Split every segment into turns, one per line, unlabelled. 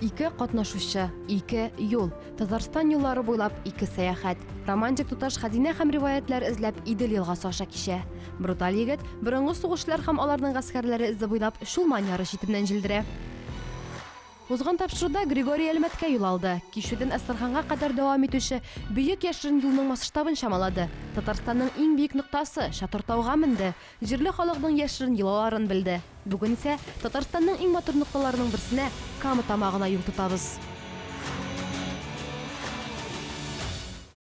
Ике катнашучы, ике юл. Татарстан юллары буйлап ике сәяхәт. Романтик туташ хәзинә һәм риваятьләр эзләп Идел елгасы аша кичә. Бруталь егет борынгы сугышлар һәм аларның гаскәрләре эзе буйлап Чулман яры читеннән җилдерә. Узган тапшыруда Григорий Әлмәткә юл алды. Кичүдән Әстерханга кадәр дәвам итүче бөек яшерен юлның масштабын чамалады. Татарстанның иң биек ноктасы, Чатыр-тауга менде. Җирле халыкның яшерен йолаларын белде. Бүген исә Татарстанның иң матур нокталарының берсенә, Кама Тамагына юл тотабыз.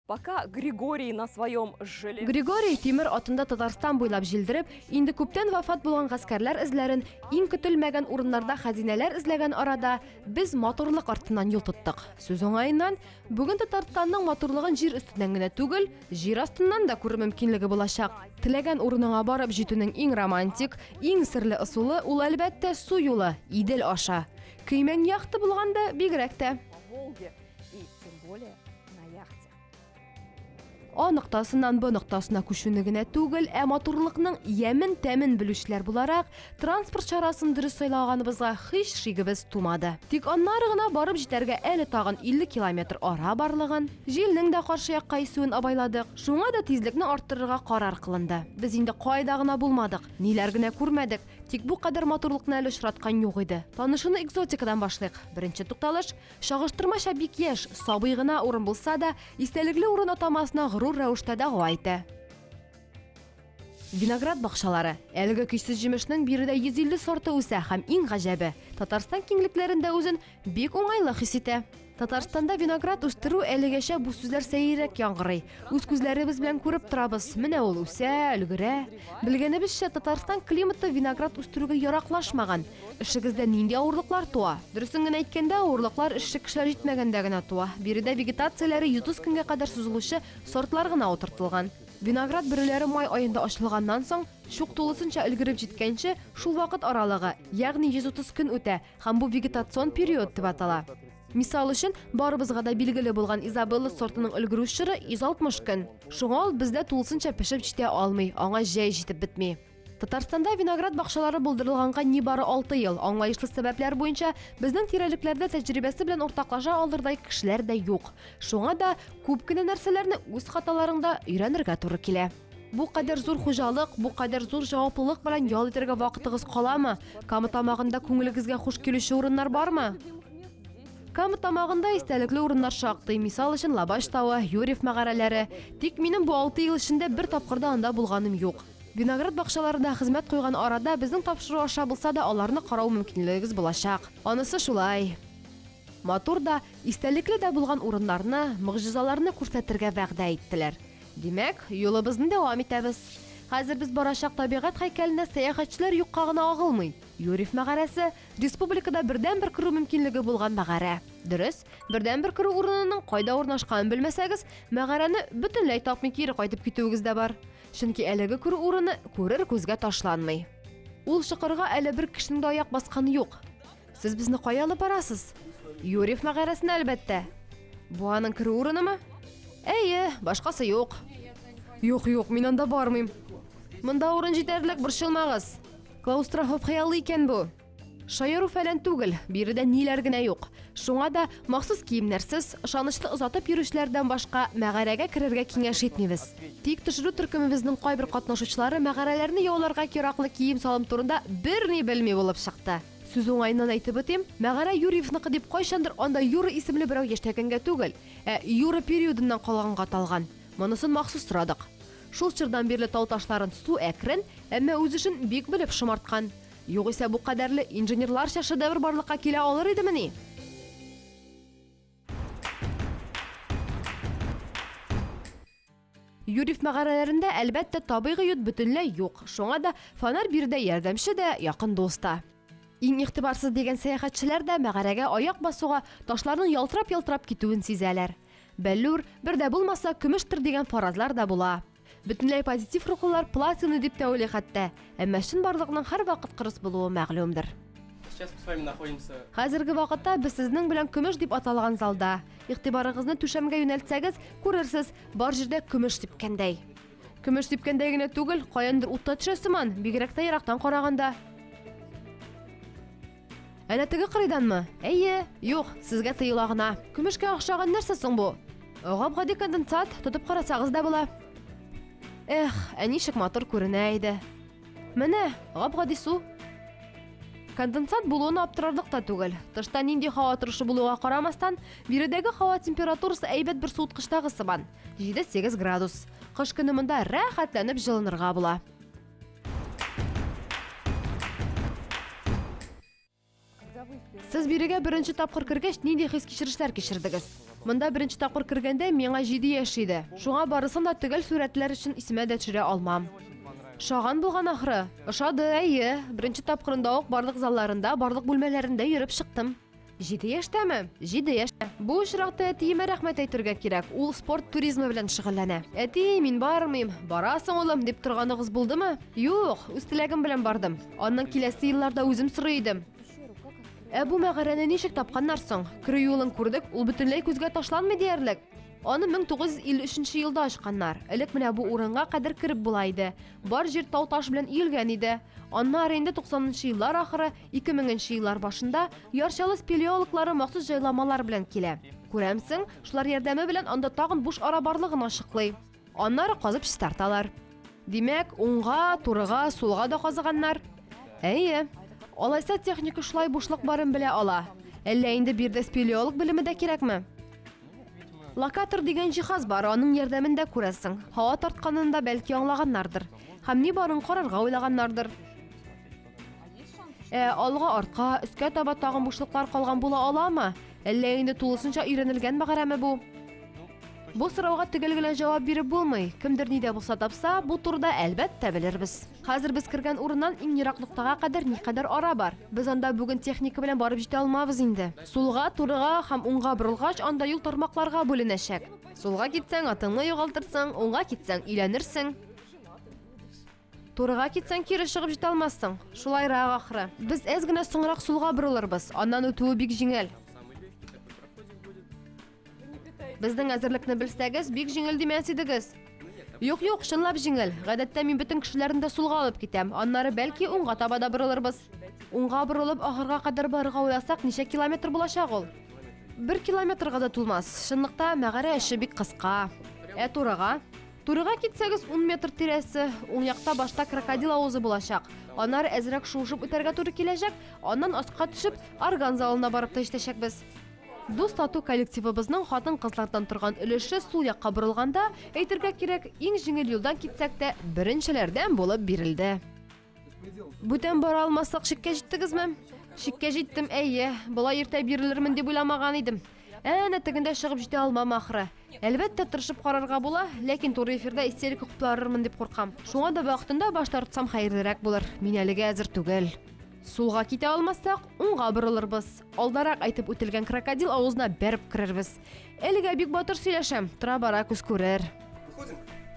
Пока Григорий на своем желе...
Григорий тимер атында Татарстан буйлап җилдереп, инде күптән вафат булган гаскәрләр эзләрен, иң көтелмәгән урыннарда хәзинәләр эзләгән арада, без матурлык артыннан юл тоттык. Сүз уңаеннан, бүген Татарстанның матурлыгын җир өстеннән генә түгел, Җир астыннан да күрү мөмкинлеге булачак. Теләгән урыныңа барып җитүнең иң романтик, иң серле ысулы ул, әлбәттә, су юлы, Идел аша. Көймәң яхта булганда бигрәк тә. А ноктасыннан Б ноктасына күчүне генә түгел, ә матурлыкның ямен, тәмен белүчеләр буларак, Транспорт чарасын дөрес сайлаганыбызга һич шигебез тумады. Тик аннары гына барып җитәргә әле тагын 50 километр ара барлыгын, җилнең дә каршы якка исүен абайладык. Шуңа да тизлекне арттырырга карар кылынды. Без инде кайда гына булмадык, ниләр генә күрмәдек, тик бу кадәр матурлыкны әле очраткан юк иде. Танышуны экзотикадан башлыйк. Беренче тукталыш, чагыштырмача бик яшь, сабый гына урын булса да, истәлекле урын атамасына горур рәвештә дәгъва итә. Виноград бакчалары. Әлеге көйсез җимешнең биредә 150 сорты үсә һәм иң гаҗәбе, Татарстан киңлекләрендә үзен бик уңайлы хис итә. Татарстанда виноград үстерү әлегәчә бу сүзләр сәеррәк яңгырый. Үз күзләребез белән күреп торабыз, менә ул үсә, өлгерә. Белгәнебезчә, Татарстан климаты виноград үстерүгә яраклашмаган. Эшегездә нинди авырлыклар туа? Дөресен генә әйткәндә, авырлыклар эшче кешеләр җитмәгәндә генә туа. Биредә вегетацияләре 130 көнгә кадәр сузылучы сортлар гына утыртылган. Виноград бөреләре май аенда ачылганнан соң, чук тулысынча өлгереп җиткәнче, шул вакыт аралыгы, ягъни 130 көн үтә һәм бу вегетацион период дип атала. Мисал өчен, барыбызга да билгеле булган Изабелла сортының өлгерү чоры 160 көн. Шуңа ул бездә тулысынча пешеп җитә алмый, аңа җәй җитеп бетми. Татарстанда виноград бакчалары булдырылганга нибары 6 ел. Аңлаешлы сәбәпләр буенча безнең тирәлекләрдә тәҗрибәсе белән уртаклаша алырдай кешеләр дә юк. Шуңа да күп кенә нәрсәләрне үз хаталарыңда өйрәнергә туры килә. Бу кадәр зур хуҗалык, бу кадәр зур җаваплылык белән ял итәргә вакытыгыз каламы? Кама Тамагында күңелегезгә хуш килүче урыннар бармы? Кама Тамагында истәлекле урыннар шактый. Мисал өчен, Лабаш тавы, Юрьев мәгарәләре. Тик минем бу алты ел эчендә бер тапкыр да анда булганым юк. Виноград бакчаларында хезмәт куйган арада безнең тапшыру аша булса да аларны карау мөмкинлегегез булачак. Анысы шулай. Матур да, истәлекле дә булган урыннарны, могҗизаларны күрсәтергә вәгъдә иттеләр. Димәк, юлыбызны дәвам итәбез. Хәзер без барачак табигать һәйкәленә сәяхәтчеләр юкка гына агылмый. Юрьев мәгарәсе, республикада бердәнбер керү мөмкинлеге булган мәгарә. Дөрес, бердәнбер керү урынының кайда урнашканын белмәсәгез, мәгарәне бөтенләй тапмый кире кайтып китүегез дә бар. Чөнки әлеге күрү урыны күрер күзгә ташланмый. Ул чокырга әле бер кешенең дә аяк басканы юк. Сез безне кая алып барасыз? Юрьев мәгарәсенә, әлбәттә. Бу аның керү урынымы? Әйе, башкасы юк. Юк, юк, мин анда бармыйм. Монда урын җитәрлек, борчылмагыз. Клаустрофоб хыялы икән бу. Шаяру-фәлән түгел, биредә ниләр генә юк. Шуңа да махсус киемнәрсез, ышанычлы озатып йөрүчеләрдән башка мәгарәгә керергә киңәш итмибез. Тик төшерү төркемебезнең кайбер катнашучылары мәгарәләрне яуларга яраклы кием-салым турында берни белми булып чыкты. Сүз уңаеннан әйтеп үтим, мәгарә Юрьевныкы дип кайчандыр анда Юра исемле берәү яшәгәнгә түгел, ә Юра периодыннан калганга аталган. Монысын махсус сорадык. Шул чордан бирле тау ташларын су әкрен, әмма үз эшен бик белеп шомарткан. Югыйсә бу кадәрле инженерларча шедевр барлыкка килә алыр идемени? Юрьев мәгарәләрендә, әлбәттә, табигый ут бөтенләй юк. Шуңа да фонарь биредә ярдәмче дә, якын дус та. Иң игътибарсыз дигән сәяхәтчеләр дә мәгарәгә аяк басуга ташларның ялтырап-ялтырап китүен сизәләр. Бәллүр, бер дә булмаса, көмештер дигән фаразлар да була. Бөтенләй позитив рухлылар платина дип тә уйлый хәтта. Әмма чынбарлыкның һәрвакыт кырыс булуы мәгълүмдер.
Сейчас мы с вами находимся.
Хәзерге вакытта без сезнең белән көмеш дип аталган залда. Игътибарыгызны түшәмгә юнәлтсәгез, күрерсез, бар җирдә көмеш сипкәндәй. Көмеш сипкәндәй генә түгел, каяндыр ут та төшә сыман, бигрәк тә ерактан караганда. Әнә теге кырыйданмы? Әйе. Юк, сезгә тыела гына. Көмешкә охшаган нәрсә соң бу? Гап-гади конденсат, тотып карасагыз да була. Эх, ә ничек матур күренә иде. Менә, гап-гади су. Конденсат булуына аптырарлык та түгел. Тышта нинди һава торышы булуга карамастан, биредәге һава температурасы әйбәт бер суыткычтагы сыман. 7-8 градус. Кыш көне монда рәхәтләнеп җылынырга була. Сез бирегә беренче тапкыр кергәч, нинди хис-кичерешләр кичердегез? Монда беренче тапкыр кергәндә миңа 7 яшь иде. Шуңа барысын да төгәл сурәтләр өчен исемә дә төшерә алмам. Ошаган булган ахры. Ошады, әйе. Беренче тапкырында ук барлык залларында, барлык бүлмәләрендә йөреп чыктым. Җиде яшьтәме? Җиде яшьтә. Бу очракта әтиемә рәхмәт әйтергә кирәк. Ул спорт туризмы белән шөгыльләнә. Әти, мин бармыйм. Барасың, улым, дип торганыгыз булдымы? Юк, үз теләгем белән бардым. Аннан киләсе елларда үзем сорый идем. Ә бу мәгарәне ничек тапканнар соң? Керү юлын күрдек, ул бөтенләй күзгә ташланмый диярлек. Аны 1953 нче елда ачканнар. Элек менә бу урынга кадәр кереп була иде. Бар җир тау-таш белән өелгән иде. Аннары инде 90 нчы еллар ахыры, 2000 нче еллар башында Яр Чаллы спелеологлары махсус җайламалар белән килә. Күрәмсең, шулар ярдәме белән анда тагын буш ара барлыгын ачыклый. Аннары казып чистарталар. Димәк, уңга, турыга, сулга да казыганнар. Әйе. Алайса техника шулай бушлык барын белә ала. Әллә инде биредә спелеолог белеме дә кирәкме? Локатор дигән җиһаз бар, аның ярдәмендә күрәсең. Һава тартканын да бәлки аңлаганнардыр. Һәм ни барын карарга уйлаганнардыр. Ә алга, артка, өскә таба тагын бушлыклар калган була аламы? Әллә инде тулысынча өйрәнелгән мәгарәме бу? Бу сорауга төгәл генә җавап биреп булмый. Кемдер ни дә булса тапса, бу турыда, әлбәттә, белербез. Хәзер без кергән урыннан иң ерак ноктага кадәр никадәр ара бар? Без анда бүген техника белән барып җитә алмабыз инде. Сулга, турыга һәм уңга борылгач, анда юл тармакларга бүленәчәк. Сулга китсәң, атыңны югалтырсың, уңга китсәң, өйләнерсең. Турыга китсәң, кире чыгып җитә алмассың. Шулайрак ахры. Без әз генә соңрак сулга борылырбыз. Аннан үтүе бик җиңел. Безнең әзерлекне белсәгез, бик җиңел димәс идегез. Юк, юк, чынлап җиңел. Гадәттә мин бөтен кешеләрне дә сулга алып китәм. Аннары бәлки уңга таба да борылырбыз. Уңга борылып, ахырга кадәр барырга уйласак, ничә километр булачак ул? Бер километрга да тулмас. Чынлыкта мәгарә эче бик кыска. Ә турыга? Турыга китсәгез, ун метр тирәсе. Уң якта башта крокодил авызы булачак. Аннары әзрәк шуышып үтәргә туры киләчәк, аннан аска төшеп, орган залына барып та җитәчәкбез. Дус-тату коллективыбызның хатын-кызлардан торган өлеше сул якка борылганда, әйтергә кирәк, иң җиңел юлдан китсәк тә, беренчеләрдән булып бирелде. Бүтән бара алмаслык чиккә җиттегезме? Чиккә җиттем, әйе. Болай иртә бирелермен дип уйламаган идем. Әнә тегендә чыгып җитә алмам ахры. Әлбәттә, тырышып карарга була, ләкин туры эфирда истерика куптарырмын дип куркам. Шуңа да вакытында баш тартсам хәерлерәк булыр. Мин әлегә әзер түгел. Сулга китә алмасак, уңга борылырбыз. Алдарак әйтеп үтелгән крокодил авызына бәреп керербез. Әлегә бик батыр сөйләшәм, тора-бара күз күрер.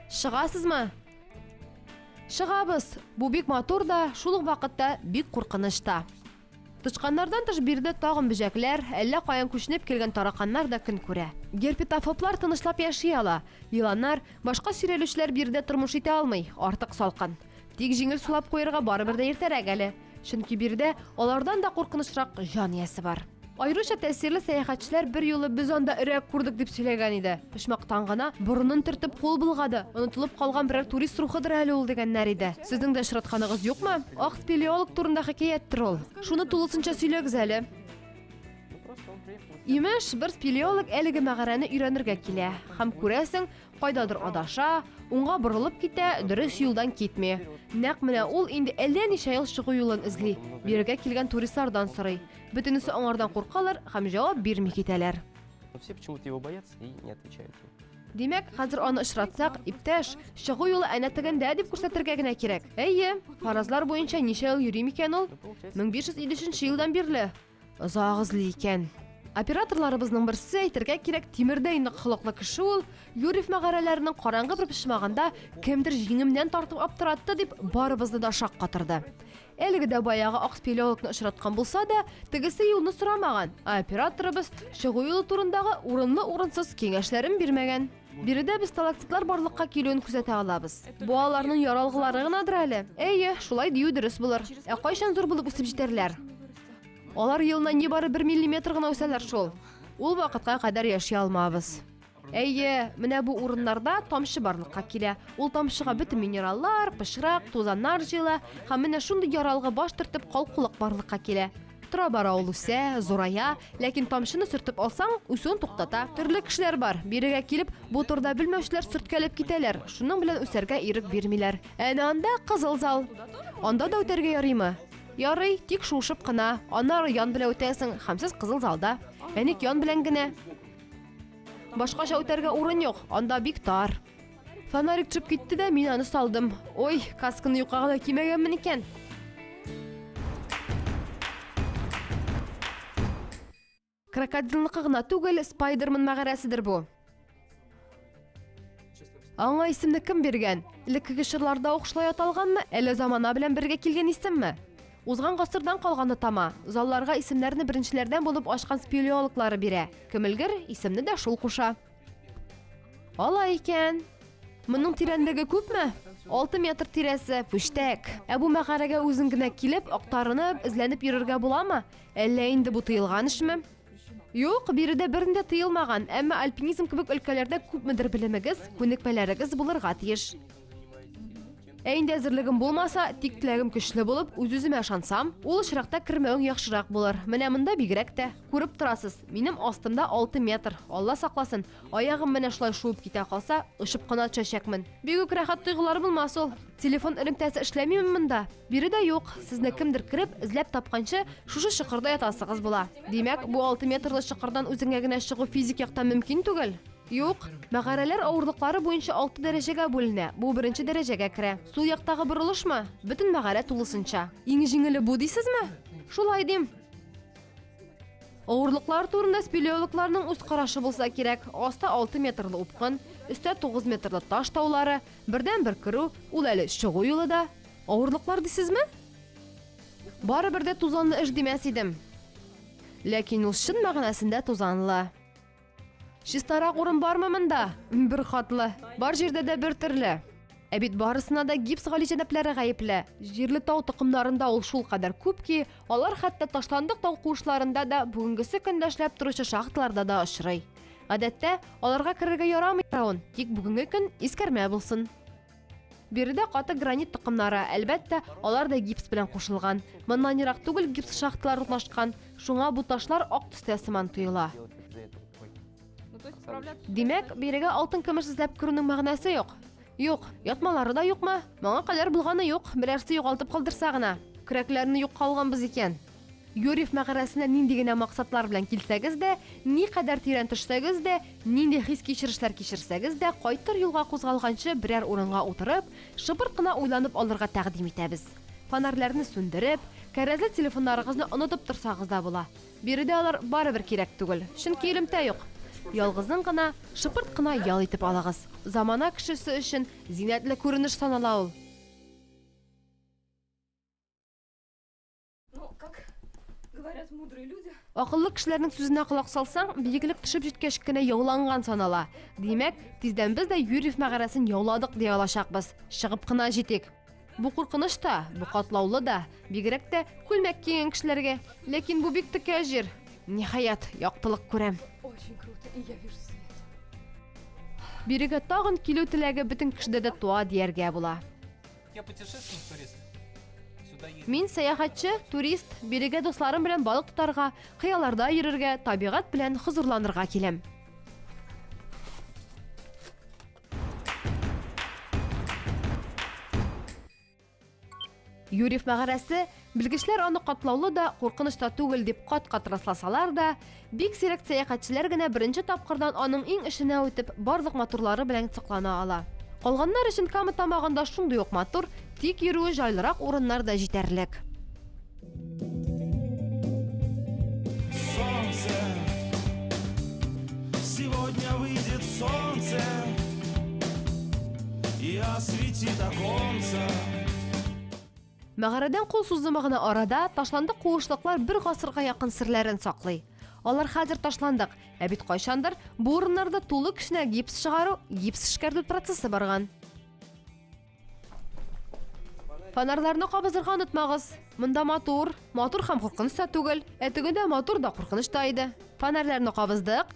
Чыгасызмы? Чыгабыз! Бу бик матур да, шул ук вакытта бик куркыныч та. Тычканнардан тыш биредә тагын бөҗәкләр, әллә каян күченеп килгән тараканнар да көн күрә. Герпетофоблар тынычлап яши ала. Еланнар, башка сөйрәлүчеләр биредә тормыш итә алмый, артык салкын. Тик җиңел сулап куерга барыбер дә иртәрәк әле. Чөнки биредә алардан да куркынычрак җан иясе бар. Аеруча тәэсирле сәяхәтчеләр бер юлы без анда өрәк күрдек дип сөйләгән иде. Почмактан гына борынын төртеп кул болгады. Онытылып калган берәр турист рухыдыр әле ул дигәннәр иде. Сезнең дә очратканыгыз юкмы? Ак спелеолог турында хикәяттер ул. Шуны тулысынча сөйләгез әле. Имеш, бер спелеолог әлеге мәгарәне өйрәнергә килә һәм, күрәсең, кайдадыр адаша, уңга борылып китә, дөрес юлдан китми. Нәкъ менә ул инде әллә ничә ел чыгу юлын эзли. Бирегә килгән туристлардан сорый. Бөтенесе аңардан куркалар һәм җавап бирми китәләр.
Но все почему-то его боятся и не отвечают ему.
Димәк, хәзер аны очратсак, иптәш, чыгу юлы әнә тегендә дип күрсәтергә генә кирәк. Әйе, фаразлар буенча ничә ел йөри микән ул? 1553 елдан бирле. Озак эзли икән. Операторларыбызның берсе, әйтергә кирәк, тимердәй нык холыклы кеше ул, Юрьев мәгарәләренең караңгы бер почмагында кемдер җиңемнән тартып аптыратты дип барыбызны да шаккатырды. Әлеге дә баягы ак спелеологны очраткан булса да, тегесе юлны сорамаган, ә операторыбыз чыгу юлы турындагы урынлы-урынсыз киңәшләрен бирмәгән. Биредә без сталактитлар барлыкка килүен күзәтә алабыз. Бу аларның яралгылары гынадыр әле. Әйе, шулай дию дөрес булыр. Ә кайчан зур булып үсеп җитәрләр? Алар елына нибары бер миллиметр гына үсәләр шул. Ул вакытка кадәр яши алмабыз. Әйе, менә бу урыннарда тамчы барлыкка килә. Ул тамчыга бөтен минераллар, пычрак, тузаннар җыела һәм менә шундый яралгы баш төртеп калкулык барлыкка килә. Тора-бара ул үсә, зурая, ләкин тамчыны сөртеп алсаң, үсүен туктата. Төрле кешеләр бар, бирегә килеп, бу турыда белмәүчеләр сөрткәләп китәләр, шуның белән үсәргә ирек бирмиләр. Әнә анда кызыл зал. Анда да үтәргә ярыймы? Ярый, тик шуышып кына. Аннары ян белән үтәсең, һәм сез кызыл залда. Ә ник ян белән генә? Башкача үтәргә урын юк, анда бик тар. Фонарик төшеп китте дә, мин аны салдым. Ой, касканы юкка гына кимәгәнмен икән. Крокодилныкы гына түгел, Спайдермен мәгарәседер бу. Аңа исемне кем биргән? Элеккеге чорларда ук шулай аталганмы, әллә замана белән бергә килгән исемме? Узган гасырдан калган атама. Залларга исемнәрне беренчеләрдән булып ачкан спелеологлары бирә. Кем өлгер, исемне дә шул куша. Алай икән. Моның тирәнлеге күпме? 6 метр тирәсе, пүчтәк. Ә бу мәгарәгә үзең генә килеп, актарынып, эзләнеп йөрергә буламы? Әллә инде бу тыелган эшме? Юк, биредә берни дә тыелмаган, әмма альпинизм кебек өлкәләрдә күпмедер белемегез, күнекмәләрегез булырга тиеш. Ә инде әзерлегем булмаса, тик теләгем көчле булып, үз-үземә ышансам, ул очракта кермәвең яхшырак булыр. Менә монда бигрәк тә. Күреп торасыз, минем астымда 6 метр. Алла сакласын, аягым менә шулай шуып китә калса, очып кына төшәчәкмен. Бик үк рәхәт тойгылар булмас ул. Телефон элемтәсе эшләмиме монда? Биредә юк. Сезне кемдер кереп, эзләп тапканчы, шушы чокырда ятасыгыз була. Димәк, бу 6 метрлы чокырдан үзеңә генә чыгу физик яктан мөмкин түгел? Юк. Мәгарәләр авырлыклары буенча алты дәрәҗәгә бүленә. Бу беренче дәрәҗәгә керә. Сул яктагы борылышмы? Бөтен мәгарә тулысынча. Иң җиңеле бу дисезме? Шулай дим. Авырлыклар турында спелеологларның үз карашы булса кирәк. Аста 6 метрлы упкын, өстә 9 метрлы таш таулары, бердәнбер керү, ул әле чыгу юлы да. Авырлыклар дисезме? Барыбер дә тузанлы эш димәс идем. Ләкин ул чын мәгънәсендә тузанлы. Чистарак урын бармы монда? Бер катлы. Бар җирдә дә бер төрле. Ә бит барысына да гипс галиҗәнәпләре гаепле. Җирле тау токымнарында ул шулкадәр күп ки, алар хәтта ташландык тау куышларында да, бүгенгесе көндә эшләп торучы шахталарда да очрый. Гадәттә, аларга керергә ярамый каравын, тик бүгенге көн искәрмә булсын. Биредә каты гранит токымнары, әлбәттә, алар да гипс белән кушылган. Моннан ерак түгел гипс шахталары урнашкан, шуңа бу ташлар ак төстә сыман тоела. Димәк, бирегә алтын-көмеш эзләп керүнең мәгънәсе юк. Юк, ятмалары да юкмы? Моңа кадәр булганы юк, берәрсе югалтып калдырса гына. Көрәкләрне юкка алганбыз икән. Юрьев мәгарәсенә нинди генә максатлар белән килсәгез дә, никадәр тирән төшсәгез дә, нинди хис-кичерешләр кичерсәгез дә, кайтыр юлга кузгалганчы берәр урынга утырып, шыпырт кына уйланып алырга тәкъдим итәбез. Фонарьләрне сүндереп, кәрәзле телефоннарыгызны онытып торсагыз да була. Биредә алар барыбер кирәк түгел, чөнки элемтә юк. Ялгызың гына, шыпырт кына ял итеп алыгыз. Замана кешесе өчен зиннәтле күренеш санала ул.
Ну, как говорят мудрые люди.
Акыллы кешеләрнең сүзенә колак салсаң, биеклек төшеп җиткәч кенә яуланган санала. Димәк, тиздән без дә Юрьев мәгарәсен яуладык дия алачакбыз. Чыгып кына җитик. Бу куркыныч та, бу катлаулы да, бигрәк тә күлмәк кигән кешеләргә. Ләкин бу бик текә җир. Ниһаять, яктылык күрәм.
Очень круто, и я вижу свет.
Бирегә тагын килү теләге бөтен кешедә дә туа дияргә була.
Я путешественник, турист. Сюда ездил.
Мин сәяхәтче, турист, бирегә дусларым белән балык тотарга, кыяларда йөрергә, табигать белән хозурланырга киләм. Юрьев мәгарәсе, белгечләр аны катлаулы да, куркыныч та түгел дип кат-кат расласалар да, бик сирәк сәяхәтчеләр генә беренче тапкырдан аның иң эченә үтеп, барлык матурлары белән соклана ала. Калганнар өчен Кама Тамагында шундый ук матур, тик йөрүе җайлырак урыннар да җитәрлек.
Солнце, сегодня выйдет солнце и осветит оконца.
Мәгарәдән кул сузымы гына арада ташландык куышлыклар бер гасырга якын серләрен саклый. Алар хәзер ташландык, ә бит кайчандыр бу урыннарда тулы көченә гипс чыгару, гипс эшкәртү процессы барган. Фонарьларны кабызырга онытмагыз. Монда матур, матур һәм куркыныч та түгел. Ә тегендә матур да, куркыныч та иде. Фонарьларны кабыздык.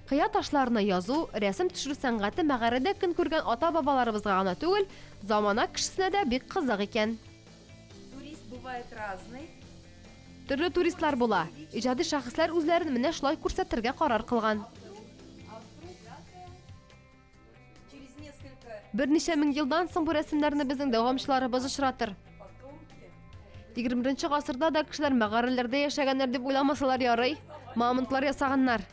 Кыя ташларына язу, рәсем төшерү сәнгате мәгарәдә көн күргән ата-бабаларыбызга гына түгел, замана кешесенә дә бик кызык икән.
Турист бывает разный.
Төрле туристлар була. Иҗади шәхесләр үзләрен менә шулай күрсәтергә карар кылган. Берничә мең елдан соң бу рәсемнәрне безнең дәвамчыларыбыз очратыр. 21 гасырда да кешеләр мәгарәләрдә яшәгәннәр дип уйламасалар ярый. Мамонтлар ясаганнар.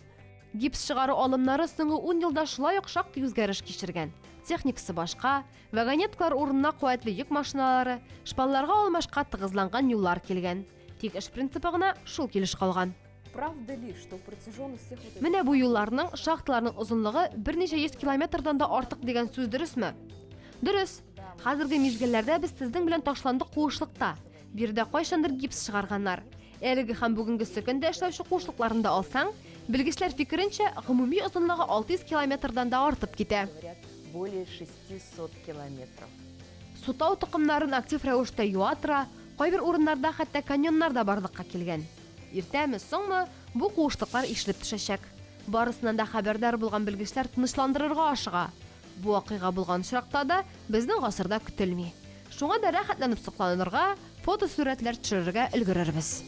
Гипс чыгару алымнары соңгы 10 елда шулай ук шактый үзгәреш кичергән. Техникасы башка, вагонеткалар урынына куәтле йөк машиналары, шпалларга алмашка тыгызланган юллар килгән. Тик эш принципы гына шул килеш калган.
Правда ли, что протяженность всех вот этих...
Менә бу юлларның, шахталарның озынлыгы берничә йөз километрдан да артык дигән сүз дөресме? Дөрес. Хәзерге мизгелләрдә без сезнең белән ташландык куышлыкта. Биредә кайчандыр гипс чыгарганнар. Әлеге һәм бүгенгесе көндә эшләүче куышлыкларны да алсаң, белгечләр фикеренчә, гомуми озынлыгы 600 километрдан да артып китә.
Говорят, более 600 километров.
Су тау токымнарын актив рәвештә юа тора, кайбер урыннарда хәтта каньоннар да барлыкка килгән. Иртәме, соңмы, бу куышлыклар ишелеп төшәчәк. Барысыннан да хәбәрдар булган белгечләр тынычландырырга ашыга. Бу вакыйга булган очракта да безнең гасырда көтелми. Шуңа да рәхәтләнеп сокланырга, фотосурәтләр төшерергә өлгерербез.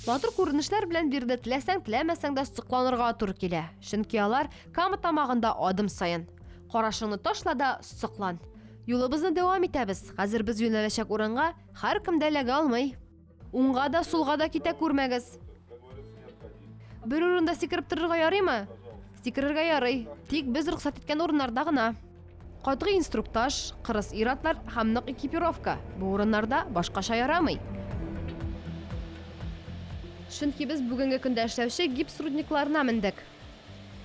Матур күренешләр белән биредә теләсәң, теләмәсәң дә сокланырга туры килә. Чөнки алар Кама тамагында адым саен. Карашыңны ташла да соклан. Юлыбызны дәвам итәбез. Хәзер без юнәләчәк урынга һәркем дә эләгә алмый. Уңга да, сулга да китә күрмәгез. Бер урында сикереп торырга ярыймы? Сикерергә ярый. Тик без рөхсәт иткән урыннарда гына. Катгый инструктаж, кырыс ир-атлар һәм нык экипировка. Бу урыннарда башкача ярамый. Чөнки без бүгенге көндә эшләүче гипс рудникларына мендек.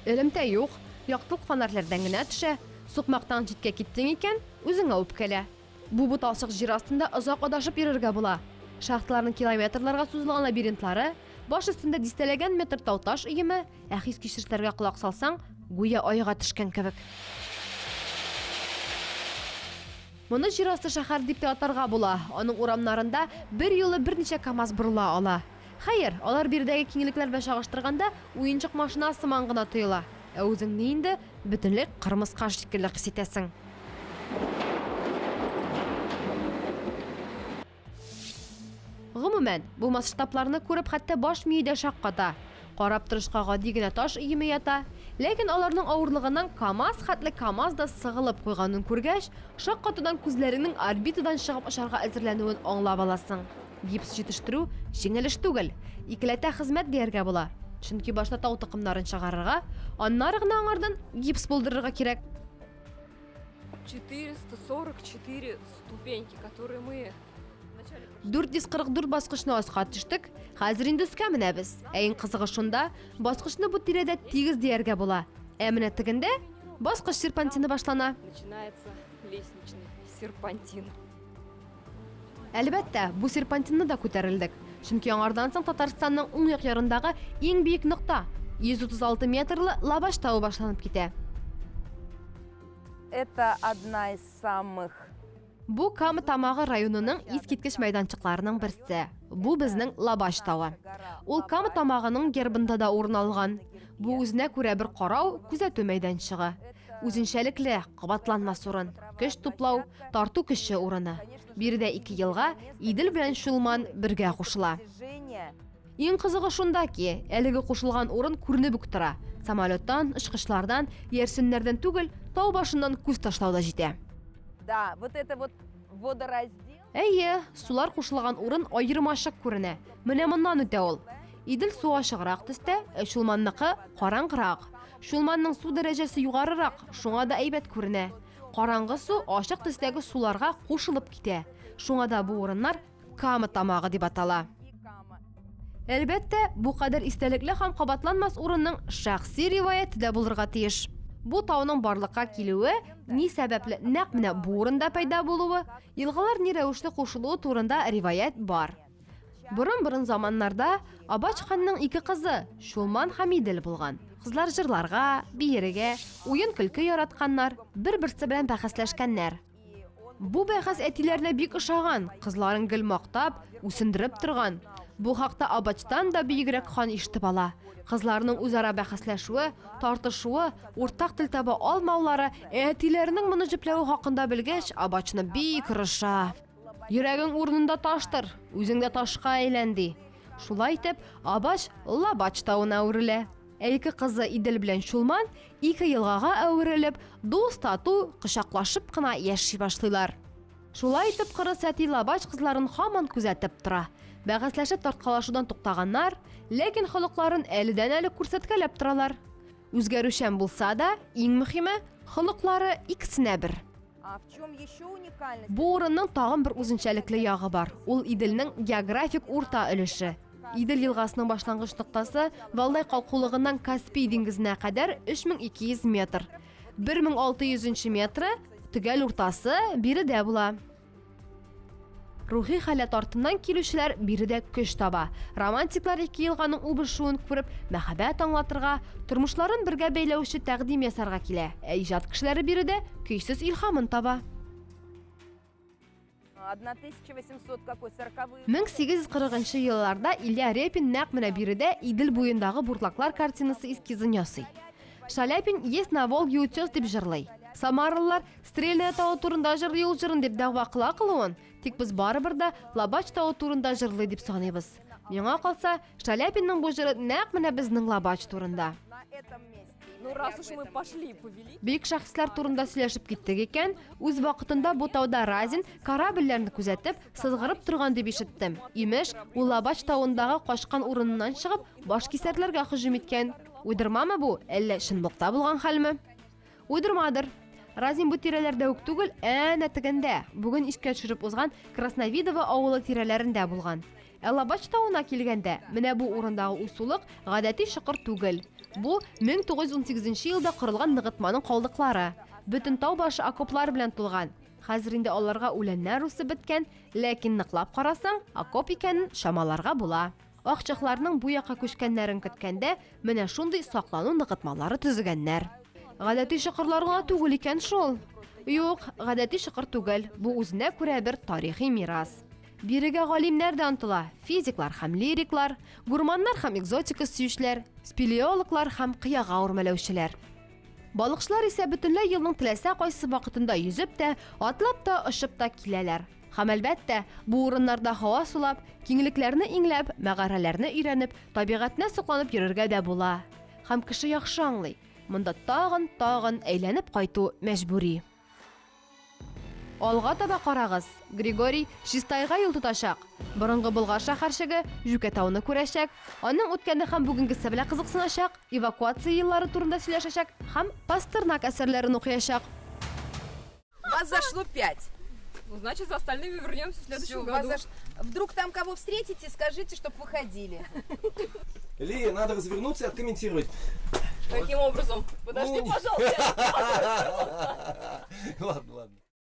Элемтә юк, яктылык фонарьләрдән генә төшә. Сукмактан читкә киттең икән, үзеңә үпкәлә. Бу буталчык җир астында озак адашып йөрергә була. Шахталарның километрларга сузылган лабиринтлары, баш өстендә дистәләгән метр тау-таш өеме, ә хис-кичерешләргә колак салсаң, гүя айга төшкән кебек. Моны җир асты шәһәр дип тә атарга була. Аның урамнарында бер юлы берничә КАМАЗ борыла ала. Хәер, алар биредәге киңлекләр белән чагыштырганда уенчык машина сыман гына тоела. Ә үзеңне инде бөтенләй кырмыска шикелле хис итәсең. Гомумән, бу масштабларны күреп хәтта баш мие дә шакката. Карап торышка гади генә таш өеме ята, ләкин аларның авырлыгыннан КАМАЗ хәтле КАМАЗ да сыгылып куйганын күргәч, шаккатудан күзләреңнең орбитадан чыгып очарга әзерләнүен аңлап аласың. Гипс җитештерү җиңел эш түгел, икеләтә хезмәт дияргә була. Чөнки башта тау токымнарын чыгарырга, аннары гына аңардан гипс булдырырга кирәк.
444 ступеньки, которые мы
444 баскычны аска төштек, хәзер инде өскә менәбез. Ә иң кызыгы шунда, баскычны бу тирәдә тигез дияргә була. Ә менә тегендә баскыч серпантины башлана.
Начинается лестничный серпантин.
Әлбәттә, бу серпантинны да күтәрелдек. Чөнки аңардан соң Татарстанның уң як ярындагы иң биек нокта 136 метрлы Лабаш тавы башланып китә.
Это одна из самых
Бу Кама Тамагы районының искиткеч мәйданчыкларының берсе. Бу безнең Лабаш тавы. Ул Кама Тамагының гербында да урын алган. Бу үзенә күрә бер карау, күзәтү мәйданчыгы. Үзенчәлекле, кабатланмас урын. Көч туплау, тарту көче урыны. Биредә ике елга, Идел белән Чулман бергә кушыла. Иң кызыгы шунда ки, әлеге кушылган урын күренеп үк тора. Самолеттан, очкычлардан, иярченнәрдән түгел, тау башыннан күз ташлау да җитә.
Да, вот это вот водораздел.
Әйе, сулар кушылган урын аермачык күренә. Менә моннан үтә ул. Идел суы ачыграк төстә, ә Чулманныкы караңгырак. Чулманның су дәрәҗәсе югарырак, шуңа да әйбәт күренә. Караңгы су ачык төстәге суларга кушылып китә. Шуңа да бу урыннар Кама тамагы дип атала. Әлбәттә, бу кадәр истәлекле һәм кабатланмас урынның шәхси риваяте дә булырга тиеш. Бу тауның барлыкка килүе, ни сәбәпле нәкъ менә бу урында пәйда булуы, елгалар ни рәвешле кушылуы турында риваять бар. Борын-борын заманнарда Абач ханның ике кызы, Чулман һәм Идел булган. Кызлар җырларга, биергә, уен-көлке яратканнар, бер-берсе белән бәхәсләшкәннәр. Бу бәхәс әтиләренә бик ошаган, кызларын гел мактап, үсендереп торган. Бу хакта Абачтан да бөегрәк хан ишетеп ала. Кызларның үзара бәхәсләшүе, тартышуы, уртак тел таба алмаулары, әтиләренең моны җөпләве хакында белгәч, Абачны бик орыша. Йөрәгең урынында таштыр, үзең дә ташка әйлән, ди. Шулай итеп, Абач Лабач тавына әверелә. Ә ике кызы Идел белән Чулман ике елгага әверелеп, дус-тату, кочаклашып кына яши башлыйлар. Шулай итеп, кырыс әти Лабач кызларын һаман күзәтеп тора. Бәхәсләшеп тарткалашудан туктаганнар, ләкин холыкларын әледән-әле күрсәткәләп торалар. Үзгәрүчән булса да, иң мөһиме, холыклары икесенә бер. Бу урынның тагын бер үзенчәлекле ягы бар. Ул Иделнең географик урта өлеше. Идел елгасының башлангыч ноктасы Валдай калкулыгыннан Каспий диңгезенә кадәр 3200 метр. 1600 нче метры, төгәл уртасы, биредә була. Рухи халәт артыннан килүчеләр биредә көч таба. Романтиклар ике елганың үбешүен күреп, мәхәббәт аңлатырга, тормышларын бергә бәйләүче тәкъдим ясарга килә. Ә иҗат кешеләре биредә көйсез илһамын таба. 1840 елларда Илья Репин нәкъ менә биредә Идел буендагы бурлаклар картинасы эскизын ясый. Шаляпин Есть на Волге утес дип җырлый. Самаралылар Стрельная тавы турында җырлый ул җырын дип дәгъва кыла кылуын, тик без барыбер дә Лабач тавы турында җырлый дип саныйбыз. Миңа калса, Шаляпинның бу җыры нәкъ менә безнең Лабач турында.
Ну, раз уж мы пошли по великим...
Бөек шәхесләр турында сөйләшеп киттек икән, үз вакытында бу тауда Разин корабльләрне күзәтеп, сызгырып торган дип ишеттем. Имеш, ул Лабач тавындагы качкан урыныннан чыгып, башкисәрләргә һөҗүм иткән. Уйдырмамы бу, әллә чынлыкта булган хәлме? Уйдырмадыр. Разин бу тирәләрдә үк түгел, әнә тегендә, бүген искә төшереп узган Красновидово авылы тирәләрендә булган. Ә Лабач тавына килгәндә, менә бу урындагы уйсулык гадәти чокыр түгел. Бу, 1918 елда корылган ныгытманың калдыклары. Бөтен тау башы окоплар белән тулган. Хәзер инде аларга үләннәр үсеп беткән, ләкин ныклап карасаң, окоп икәнен чамаларга була. Акчакларның бу якка күчкәннәрен көткәндә, менә шундый саклану ныгытмалары төзегәннәр. Гадәти чокырлар гына түгел икән шул. Юк, гадәти чокыр түгел, бу үзенә күрә бер тарихи мирас. Бирегә галимнәр дә омтыла, физиклар һәм лириклар, гурманнар һәм экзотика сөючеләр, спелеологлар һәм кыяга үрмәләүчеләр. Балыкчылар исә бөтенләй елның теләсә кайсы вакытында йөзеп тә, атлап та, очып та киләләр. Һәм, әлбәттә, бу урыннарда һава сулап, киңлекләрне иңләп, мәгарәләрне өйрәнеп, табигатенә сокланып йөрергә дә була. Һәм кеше яхшы аңлый, монда тагын, тагын әйләнеп кайту мәҗбүри. Алга таба карагыз, Григорий Чистайга юл тотачак. Борынгы Болгар шәһәрчеге Җүкәтауны күрәчәк, аның үткәне һәм бүгенгесе белән кызыксыначак, эвакуация еллары турында сөйләшәчәк һәм Пастернак әсәрләрен укыячак.
Вас зашло 5.
Ну, значит, за остальными вернемся в следующем
Всё, вас
году.
Вдруг там кого встретите, скажите, чтоб выходили.
Лия, надо развернуться и откомментировать.
Каким образом? Подожди,
Ну,
пожалуйста, я не могу.
Ладно, ладно.